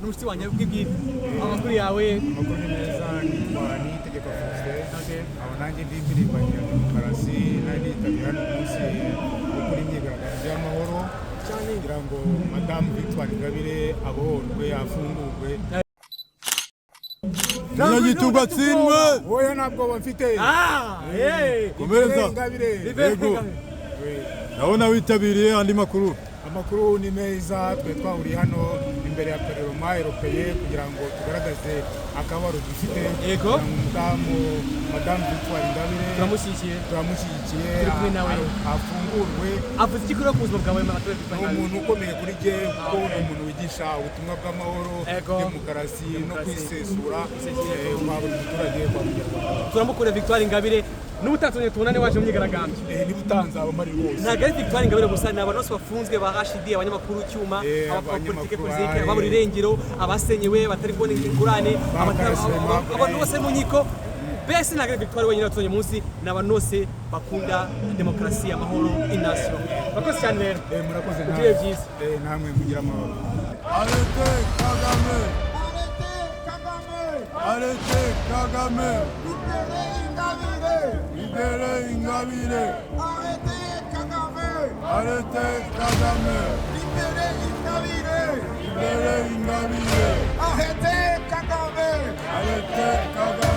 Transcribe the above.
N'umushyitsi wanjye bw'ibwite. Amakuru yawe? Amakuru ni meza, nitwa Niyitegeka Faustin. Okay. Aho nanjye ndi impirimbanyi ya demokarasi, nari nitabiriye hano umunsi wo gukora imyigaragambyo y'amahoro kugira ngo Madamu Victoire Ingabire abohorwe, afungurwe. Umunyagitugu atsindwe! Wowe ntabwo bafite. Ah, hey. Komereza. Ingabire. Yego. Ndabona witabiriye. Andi makuru? Amakuru ni meza. Twe twahuriye hano imbere ya Parlement Européen kugira ngo tugaragaze akabaro dufite Yego. kugira ngo umudamu Madamu Victoire Ingabire Turamushyigikiye. Turamushyigikiye. Turi kumwe nawe. Afungurwe. Avuze iki kuri ku buzima bwawe, Madame Ni Victoire Ingabire? umuntu ukomeye kuri jye kuko ni umuntu wigisha ubutumwa bw'amahoro, demokarasi no Demokarasi. kwisesura Kwisesura. Kwa buri muturage, kwa Munyarwanda. Turamukunda Victoire Ingabire. N'ubutanzanye tubonane waje mu myigaragambyo. Niba utanzaba mpari rwose. Ntabwo ari Victoire Ingabire gusa, ni abantu bose bafunzwe ba HD, abanyamakuru cyuma, abapolitike, abanyamakuru, politike, ababura irengero, abasenyewe batari kubona ingurane, Karasira Aimable. abantu bose mu nkiko. Mbese ntabwo ari Victoire wenyine watuzanye munsi, ni abantu bose bakunda demokarasi, amahoro, ination. Murakoze cyane rero. Murakoze Ugire namwe. byiza. Namwe mugira amahoro. Arrêtez Kagame! Arrêtez Kagame! Libérez Ingabire! Arrêtez Kagame! Libérez Ingabire! Arrêtez Kagame!